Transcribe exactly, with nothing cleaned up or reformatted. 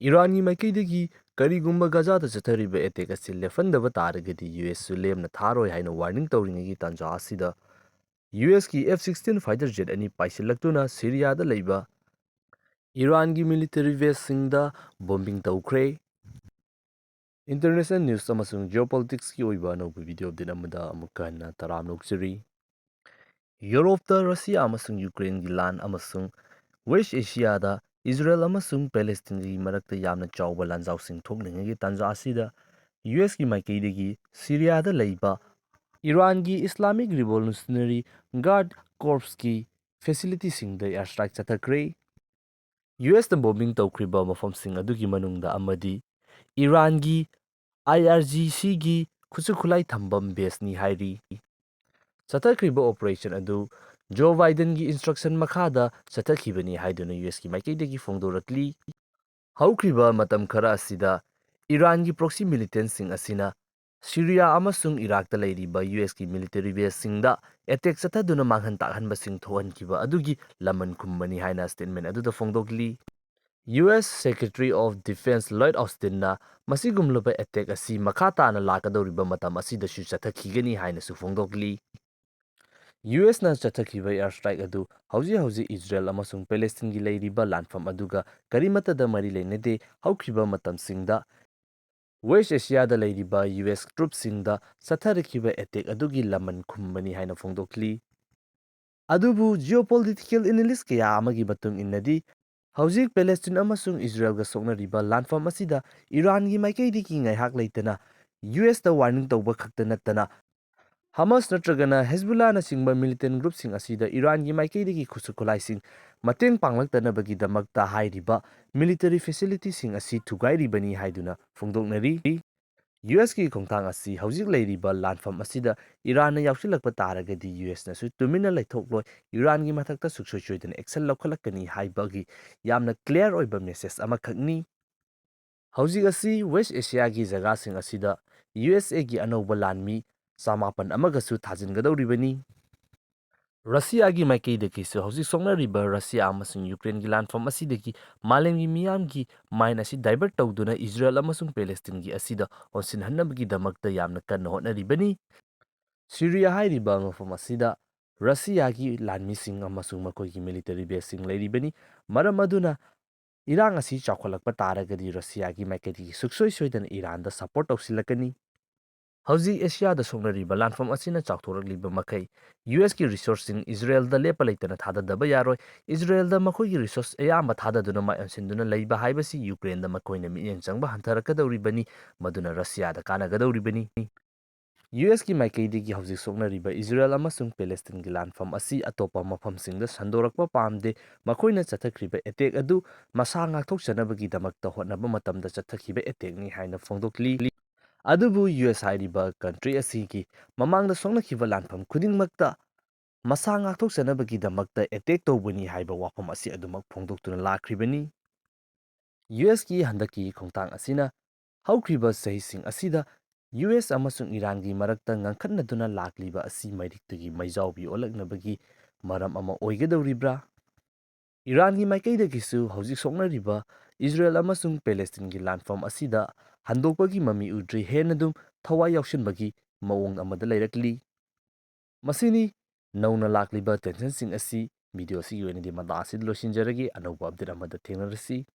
ꯏꯔꯥꯟꯒꯤ ꯃꯥꯏꯀꯩꯗꯒꯤ ꯀꯔꯤꯒꯨꯝꯕ ꯒꯖꯥꯗ ꯆꯠꯊꯔꯤꯕ ꯑꯦꯇꯦꯛ ꯑꯁꯤ ꯂꯦꯞꯍꯟꯗꯕ ꯇꯥꯔꯒꯗꯤ ꯌꯨ ꯑꯦꯁꯁꯨ ꯂꯦꯝꯅ ꯊꯥꯔꯣꯏ ꯍꯥꯏꯅ ꯋꯥꯔꯅꯤꯡ ꯇꯧꯔꯤꯉꯩꯒꯤ ꯇꯥꯟꯖꯥ ꯑꯁꯤꯗ ꯌꯨ ꯑꯦꯁꯀꯤ ꯑꯦꯐ ꯁꯤꯛꯁꯇꯤꯟ ꯐꯥꯏꯇꯔ ꯖꯦꯠ ꯑꯅꯤ ꯄꯥꯏꯁꯤꯜꯂꯛꯇꯨꯅ ꯁꯤꯔꯤꯌꯥꯗ ꯂꯩꯕ ꯏꯔꯥꯟꯒꯤ ꯃꯤꯂꯤꯇꯔꯤ ꯕꯦꯁꯁꯤꯡꯗ ꯕꯣꯝꯕꯤꯡ ꯇꯧꯈ꯭ꯔꯦ꯫ ꯏꯟꯇꯔꯅꯦꯁꯅꯦꯜ ꯅ꯭ꯌꯨꯁ ꯑꯃꯁꯨꯡ ꯖꯤꯑꯣꯄꯣꯂꯤꯇꯤꯛꯁꯀꯤ ꯑꯣꯏꯕ ꯑꯅꯧꯕ ꯚꯤꯗꯤꯑꯣ ꯑꯞꯗꯦꯠ ꯑꯃꯗ ꯑꯃꯨꯛꯀ ꯍꯟꯅ ꯇꯔꯥꯝꯅ ꯑꯣꯛꯆꯔꯤ꯫ ꯌꯨꯔꯣꯞꯇ ꯔꯁꯤꯌꯥ ꯑꯃꯁꯨꯡ ꯌꯨꯀ꯭ꯔꯦꯟꯒꯤ ꯂꯥꯟ ꯑꯃꯁꯨꯡ ꯋꯦꯁ ꯑꯦꯁꯤꯌꯥꯗ ꯏꯖꯔꯦꯜ ꯑꯃꯁꯨꯡ ꯄꯦꯂꯦꯁꯇꯤꯟꯒꯤ ꯃꯔꯛꯇ ꯌꯥꯝꯅ ꯆꯥꯎꯕ ꯂꯥꯟꯖꯥꯎꯁꯤꯡ ꯊꯣꯛꯂꯤꯉꯩꯒꯤ ꯇꯥꯟꯖꯥ ꯑꯁꯤꯗ ꯌꯨ ꯑꯦꯁꯀꯤ ꯃꯥꯏꯀꯩꯗꯒꯤ ꯁꯤꯔꯤꯌꯥꯗ ꯂꯩꯕ ꯏꯔꯥꯟꯒꯤ ꯏꯁꯂꯥꯃꯤꯛ ꯔꯤꯚꯣꯂꯨꯁꯅꯔꯤ ꯒꯥꯔꯗ ꯀꯣꯔꯞꯁꯀꯤ ꯐꯦꯁꯤꯂꯤꯇꯤꯁꯤꯡꯗ ꯑꯦꯌꯔ ꯁ꯭ꯇ꯭ꯔꯥꯏꯛ ꯆꯠꯊꯈ꯭ꯔꯦ꯫ ꯌꯨ ꯑꯦꯁꯅ ꯕꯣꯝꯕꯤꯡ ꯇꯧꯈ꯭ꯔꯤꯕ ꯃꯐꯝꯁꯤꯡ ꯑꯗꯨꯒꯤ ꯃꯅꯨꯡꯗ ꯑꯃꯗꯤ ꯏꯔꯥꯟꯒꯤ ꯑꯥꯏ ꯑꯥꯔ ꯖꯤ ꯁꯤꯒꯤ ꯈꯨꯠꯁꯨ ꯈꯨꯠꯂꯥꯏ ꯊꯝꯐꯝ ꯕꯦꯁꯅꯤ ꯍꯥꯏꯔꯤ꯫ ꯆꯠꯊꯈ꯭ꯔꯤꯕ ꯑꯣꯄꯔꯦꯁꯟ ꯑꯗꯨ ꯖꯣ ꯕꯥꯏꯗꯟꯒꯤ ꯏꯟꯁꯇ꯭ꯔꯛꯁꯟ ꯃꯈꯥꯗ ꯆꯠꯊꯈꯤꯕꯅꯤ ꯍꯥꯏꯗꯨꯅ ꯌꯨ ꯑꯦꯁꯀꯤ ꯃꯥꯏꯀꯩꯗꯒꯤ ꯐꯣꯡꯗꯣꯔꯛꯂꯤ꯫ ꯍꯧꯈ꯭ꯔꯤꯕ ꯃꯇꯝ ꯈꯔ ꯑꯁꯤꯗ ꯏꯔꯥꯟꯒꯤ ꯄ꯭ꯔꯣꯛꯁꯤ ꯃꯤꯂꯤꯇꯦꯟꯠꯁꯤꯡ ꯑꯁꯤꯅ ꯁꯤꯔꯤꯌꯥ ꯑꯃꯁꯨꯡ ꯏꯔꯥꯛꯇ ꯂꯩꯔꯤꯕ ꯌꯨ ꯑꯦꯁꯀꯤ ꯃꯤꯂꯤꯇꯔꯤ ꯕꯦꯁꯁꯤꯡꯗ ꯑꯦꯇꯦꯛ ꯆꯠꯊꯗꯨꯅ ꯃꯥꯡꯍꯟ ꯇꯥꯛꯍꯟꯕꯁꯤꯡ ꯊꯣꯛꯍꯟꯈꯤꯕ ꯑꯗꯨꯒꯤ ꯂꯃꯟ ꯈꯨꯝꯕꯅꯤ ꯍꯥꯏꯅ ꯁ꯭ꯇꯦꯠꯃꯦꯟ ꯑꯗꯨꯗ ꯐꯣꯡꯗꯣꯛꯂꯤ꯫ U S secretary of defence Lloyd ꯑꯣꯁꯇꯤꯟꯅ ꯃꯁꯤꯒꯨꯝꯂꯕ ꯑꯦꯇꯦꯛ ꯑꯁꯤ ꯃꯈꯥ ꯇꯥꯅ ꯂꯥꯛꯀꯗꯧꯔꯤꯕ ꯃꯇꯝ ꯑꯁꯤꯗꯁꯨ ꯆꯠꯊꯈꯤꯒꯅꯤ ꯍꯥꯏꯅꯁꯨ ꯐꯣꯡꯗꯣꯛꯂꯤ꯫ ꯌꯨ ꯑꯦꯁꯅ ꯆꯠꯊꯈꯤꯕ ꯑꯦꯌꯔ ꯁ꯭ꯇ꯭ꯔꯥꯏꯛ ꯑꯗꯨ ꯍꯧꯖꯤꯛ ꯍꯧꯖꯤꯛ ꯏꯖꯔꯦꯜ ꯑꯃꯁꯨꯡ ꯄꯦꯂꯦꯁꯇꯤꯟꯒꯤ ꯂꯩꯔꯤꯕ ꯂꯥꯟꯐꯝ ꯑꯗꯨꯒ ꯀꯔꯤꯃꯠꯇꯗ ꯃꯔꯤ ꯂꯩꯅꯗꯦ꯫ ꯍꯧꯈꯤꯕ ꯃꯇꯝꯁꯤꯡꯗ ꯋꯦꯁ ꯑꯦꯁꯤꯌꯥꯗ ꯂꯩꯔꯤꯕ ꯌꯨ ꯑꯦꯁ ꯇ꯭ꯔꯨꯞꯁꯤꯡꯗ ꯆꯠꯊꯔꯛꯈꯤꯕ ꯑꯦꯇꯦꯛ ꯑꯗꯨꯒꯤ ꯂꯃꯟ ꯈꯨꯝꯕꯅꯤ ꯍꯥꯏꯅ ꯐꯣꯡꯗꯣꯛꯂꯤ꯫ ꯑꯗꯨꯕꯨ ꯖꯤꯑꯣꯄꯣꯂꯤꯇꯤꯀꯦꯜ ꯑꯦꯅꯥꯂꯤꯁ ꯀꯌꯥ ꯑꯃꯒꯤ ꯃꯇꯨꯡ ꯏꯟꯅꯗꯤ, ꯍꯧꯖꯤꯛ ꯄꯦꯂꯦꯁꯇꯤꯟ ꯑꯃꯁꯨꯡ ꯏꯖꯔꯦꯜꯒ ꯁꯣꯛꯅꯔꯤꯕ ꯂꯥꯟꯐꯝ ꯑꯁꯤꯗ ꯏꯔꯥꯟꯒꯤ ꯃꯥꯏꯀꯩꯗꯒꯤ ꯉꯥꯏꯍꯥꯛ ꯂꯩꯇꯅ ꯌꯨ ꯑꯦꯁꯇ ꯋꯥꯔꯅꯤꯡ ꯇꯧꯕ ꯈꯛꯇ ꯅꯠꯇꯅ, ꯍꯃꯥꯁ ꯅꯠꯇ꯭ꯔꯒꯅ ꯍꯦꯖꯕꯨꯜꯂꯥꯅꯆꯤꯡꯕ ꯃꯤꯂꯤꯇꯦꯟ ꯒ꯭ꯔꯨꯞꯁꯤꯡ ꯑꯁꯤꯗ ꯏꯔꯥꯟꯒꯤ ꯃꯥꯏꯀꯩꯗꯒꯤ ꯈꯨꯠꯁꯨ ꯈꯨꯠꯂꯥꯏꯁꯤꯡ ꯃꯇꯦꯡ ꯄꯥꯡꯂꯛꯇꯅꯕꯒꯤꯗꯃꯛꯇ ꯍꯥꯏꯔꯤꯕ ꯃꯤꯂꯤꯇꯔꯤ ꯐꯦꯁꯤꯂꯤꯇꯤꯁꯤꯡ ꯑꯁꯤ ꯊꯨꯒꯥꯏꯔꯤꯕꯅꯤ ꯍꯥꯏꯗꯨꯅ ꯐꯣꯡꯗꯣꯛꯅꯔꯤ꯫ ꯌꯨ ꯑꯦꯁꯀꯤ ꯈꯣꯡꯊꯥꯡ ꯑꯁꯤ ꯍꯧꯖꯤꯛ ꯂꯩꯔꯤꯕ ꯂꯥꯟꯐꯝ ꯑꯁꯤꯗ ꯏꯔꯥꯟꯅ ꯌꯥꯎꯁꯤꯜꯂꯛꯄ ꯇꯥꯔꯒꯗꯤ ꯌꯨ ꯑꯦꯁꯅꯁꯨ ꯇꯨꯃꯤꯟꯅ ꯂꯩꯊꯣꯛꯂꯣꯏ, ꯏꯔꯥꯟꯒꯤ ꯃꯊꯛꯇ ꯁꯨꯡꯁꯣꯏ ꯁꯣꯏꯗꯅ ꯑꯦꯛꯁꯟ ꯂꯧꯈꯠꯂꯛꯀꯅꯤ ꯍꯥꯏꯕꯒꯤ ꯌꯥꯝꯅ ꯀ꯭ꯂꯤꯌꯥꯔ ꯑꯣꯏꯕ ꯃꯦꯁꯦꯖ ꯑꯃꯈꯛꯅꯤ꯫ ꯍꯧꯖꯤꯛ ꯑꯁꯤ ꯋꯦꯁ ꯑꯦꯁꯤꯌꯥꯒꯤ ꯖꯒꯥꯁꯤꯡ ꯑꯁꯤꯗ ꯌꯨ ꯑꯦꯁ ꯑꯦꯒꯤ ꯑꯅꯧꯕ ꯂꯥꯟꯃꯤ ꯆꯃꯥꯄꯟ ꯑꯃꯒꯁꯨ ꯊꯥꯖꯤꯟꯒꯗꯧꯔꯤꯕꯅꯤ꯫ ꯔꯁꯤꯌꯥꯒꯤ ꯃꯥꯏꯀꯩꯗꯒꯤꯁꯨ ꯍꯧꯖꯤꯛ ꯁꯣꯛꯅꯔꯤꯕ ꯔꯁꯤꯌꯥ ꯑꯃꯁꯨꯡ ꯌꯨꯀ꯭ꯔꯦꯟꯒꯤ ꯂꯥꯟꯐꯝ ꯑꯁꯤꯗꯒꯤ ꯃꯥꯂꯦꯝꯒꯤ ꯃꯤꯌꯥꯝꯒꯤ ꯃꯥꯏꯟ ꯑꯁꯤ ꯗꯥꯏꯚꯔꯠ ꯇꯧꯗꯨꯅ ꯏꯖꯔꯦꯜ ꯑꯃꯁꯨꯡ ꯄꯦꯂꯦꯁꯇꯤꯟꯒꯤ ꯑꯁꯤꯗ ꯑꯣꯟꯁꯤꯟꯍꯟꯅꯕꯒꯤꯗꯃꯛꯇ ꯌꯥꯝꯅ ꯀꯟꯅ ꯍꯣꯠꯅꯔꯤꯕꯅꯤ꯫ ꯁꯤꯔꯤꯌꯥ ꯍꯥꯏꯔꯤꯕ ꯃꯐꯝ ꯑꯁꯤꯗ ꯔꯁꯤꯌꯥꯒꯤ ꯂꯥꯟꯃꯤꯁꯤꯡ ꯑꯃꯁꯨꯡ ꯃꯈꯣꯏꯒꯤ ꯃꯤꯂꯤꯇꯔꯤ ꯕꯦꯁꯁꯤꯡ ꯂꯩꯔꯤꯕꯅꯤ꯫ ꯃꯔꯝ ꯑꯗꯨꯅ ꯏꯔꯥꯡ ꯑꯁꯤ ꯆꯥꯎꯈꯠꯂꯛꯄ ꯇꯥꯔꯒꯗꯤ ꯔꯁꯤꯌꯥꯒꯤ ꯃꯥꯏꯀꯩꯗꯒꯤ ꯁꯨꯡꯁꯣꯏ ꯁꯣꯏꯗꯅ ꯏꯔꯥꯟꯗ ꯁꯄꯣꯔꯠ ꯇꯧꯁꯤꯜꯂꯛꯀꯅꯤ꯫ ꯍꯧꯖꯤꯛ ꯑꯦꯁꯤꯌꯥꯗ ꯁꯣꯛꯅꯔꯤꯕ ꯂꯥꯟꯐꯝ ꯑꯁꯤꯅ ꯆꯥꯎꯊꯣꯔꯛꯂꯤꯕ ꯃꯈꯩ, ꯌꯨ ꯑꯦꯁꯀꯤ ꯔꯤꯁꯣꯔꯁꯁꯤꯡ ꯏꯖꯔꯦꯜꯗ ꯂꯦꯞꯄ ꯂꯩꯇꯅ ꯊꯥꯗꯗꯕ ꯌꯥꯔꯣꯏ꯫ ꯏꯖꯔꯦꯜꯗ ꯃꯈꯣꯏꯒꯤ ꯔꯤꯁꯣꯔꯁ ꯑꯌꯥꯝꯕ ꯊꯥꯗꯗꯨꯅ ꯃꯥꯏ ꯑꯣꯟꯁꯤꯟꯗꯨꯅ ꯂꯩꯕ ꯍꯥꯏꯕꯁꯤ ꯌꯨꯀ꯭ꯔꯦꯟꯗ ꯃꯈꯣꯏꯅ ꯃꯤꯠꯌꯦꯡ ꯆꯪꯕ ꯍꯟꯊꯔꯛꯀꯗꯧꯔꯤꯕꯅꯤ, ꯃꯗꯨꯅ ꯔꯁꯤꯌꯥꯗ ꯀꯥꯟꯅꯒꯗꯧꯔꯤꯕꯅꯤ꯫ ꯌꯨ ꯑꯦꯁꯀꯤ ꯃꯥꯏꯀꯩꯗꯒꯤ ꯍꯧꯖꯤꯛ ꯁꯣꯛꯅꯔꯤꯕ ꯏꯖꯔꯦꯜ ꯑꯃꯁꯨꯡ ꯄꯦꯂꯦꯁꯇꯤꯟꯒꯤ ꯂꯥꯟꯐꯝ ꯑꯁꯤ ꯑꯇꯣꯞꯄ ꯃꯐꯝꯁꯤꯡꯗ ꯁꯟꯗꯣꯔꯛꯄ ꯄꯥꯝꯗꯦ꯫ ꯃꯈꯣꯏꯅ ꯆꯠꯊꯈ꯭ꯔꯤꯕ ꯑꯦꯇꯦꯛ ꯑꯗꯨ ꯃꯁꯥ ꯉꯥꯛꯊꯣꯛꯆꯅꯕꯒꯤꯗꯃꯛꯇ ꯍꯣꯠꯅꯕ ꯃꯇꯝꯗ ꯆꯠꯊꯈꯤꯕ ꯑꯦꯇꯦꯛꯅꯤ ꯍꯥꯏꯅ ꯐꯣꯡꯗꯣꯛꯂꯤ꯫ ꯑꯗꯨꯕꯨ ꯌꯨ ꯑꯦꯁ ꯍꯥꯏꯔꯤꯕ ꯀꯟꯇ꯭ꯔꯤ ꯑꯁꯤꯒꯤ ꯃꯃꯥꯡꯗ ꯁꯣꯛꯅꯈꯤꯕ ꯂꯥꯟꯐꯝ ꯈꯨꯗꯤꯡꯃꯛꯇ ꯃꯁꯥ ꯉꯥꯛꯊꯣꯛꯆꯅꯕꯒꯤꯗꯃꯛꯇ ꯑꯦꯇꯦꯛ ꯇꯧꯕꯅꯤ ꯍꯥꯏꯕ ꯋꯥꯐꯝ ꯑꯁꯤ ꯑꯗꯨꯃꯛ ꯐꯣꯡꯗꯣꯛꯇꯨꯅ ꯂꯥꯛꯈ꯭ꯔꯤꯕꯅꯤ꯫ ꯌꯨ ꯑꯦꯁꯀꯤ ꯍꯟꯗꯛꯀꯤ ꯈꯣꯡꯊꯥꯡ ꯑꯁꯤꯅ ꯍꯧꯈ꯭ꯔꯤꯕ ꯆꯍꯤꯁꯤꯡ ꯑꯁꯤꯗ ꯌꯨ ꯑꯦꯁ ꯑꯃꯁꯨꯡ ꯏꯔꯥꯟꯒꯤ ꯃꯔꯛꯇ ꯉꯪꯈꯠꯅꯗꯨꯅ ꯂꯥꯛꯂꯤꯕ ꯑꯁꯤ ꯃꯩꯔꯤꯛꯇꯒꯤ ꯃꯩꯖꯥꯎꯕꯤ ꯑꯣꯜꯂꯛꯅꯕꯒꯤ ꯃꯔꯝ ꯑꯃ ꯑꯣꯏꯒꯗꯧꯔꯤꯕ꯭ꯔꯥ? ꯏꯔꯥꯟꯒꯤ ꯃꯥꯏꯀꯩꯗꯒꯤꯁꯨ ꯍꯧꯖꯤꯛ ꯁꯣꯛꯅꯔꯤꯕ ꯏꯖꯔꯦꯜ ꯑꯃꯁꯨꯡ ꯄꯦꯂꯦꯁꯇꯤꯟꯒꯤ ꯂꯥꯟꯐꯝ ꯑꯁꯤꯗ ꯍꯟꯗꯣꯛꯄꯒꯤ ꯃꯃꯤ ꯎꯗ꯭ꯔꯤ, ꯍꯦꯟꯅ ꯑꯗꯨꯝ ꯊꯋꯥꯏ ꯌꯥꯎꯁꯤꯟꯕꯒꯤ ꯃꯑꯣꯡ ꯑꯃꯗ ꯂꯩꯔꯛꯂꯤ꯫ ꯃꯁꯤꯅꯤ ꯅꯧꯅ ꯂꯥꯛꯂꯤꯕ ꯇꯦꯟꯁꯟꯁꯤꯡ ꯑꯁꯤ꯫ ꯚꯤꯗꯤꯑꯣ ꯑꯁꯤꯒꯤ ꯑꯣꯏꯅꯗꯤ ꯃꯇꯥꯡ ꯑꯁꯤꯗ ꯂꯣꯏꯁꯤꯟꯖꯔꯒꯦ꯫ ꯑꯅꯧꯕ ꯑꯞꯗꯦꯠ ꯑꯃꯗ ꯊꯦꯡꯅꯔꯁꯤ꯫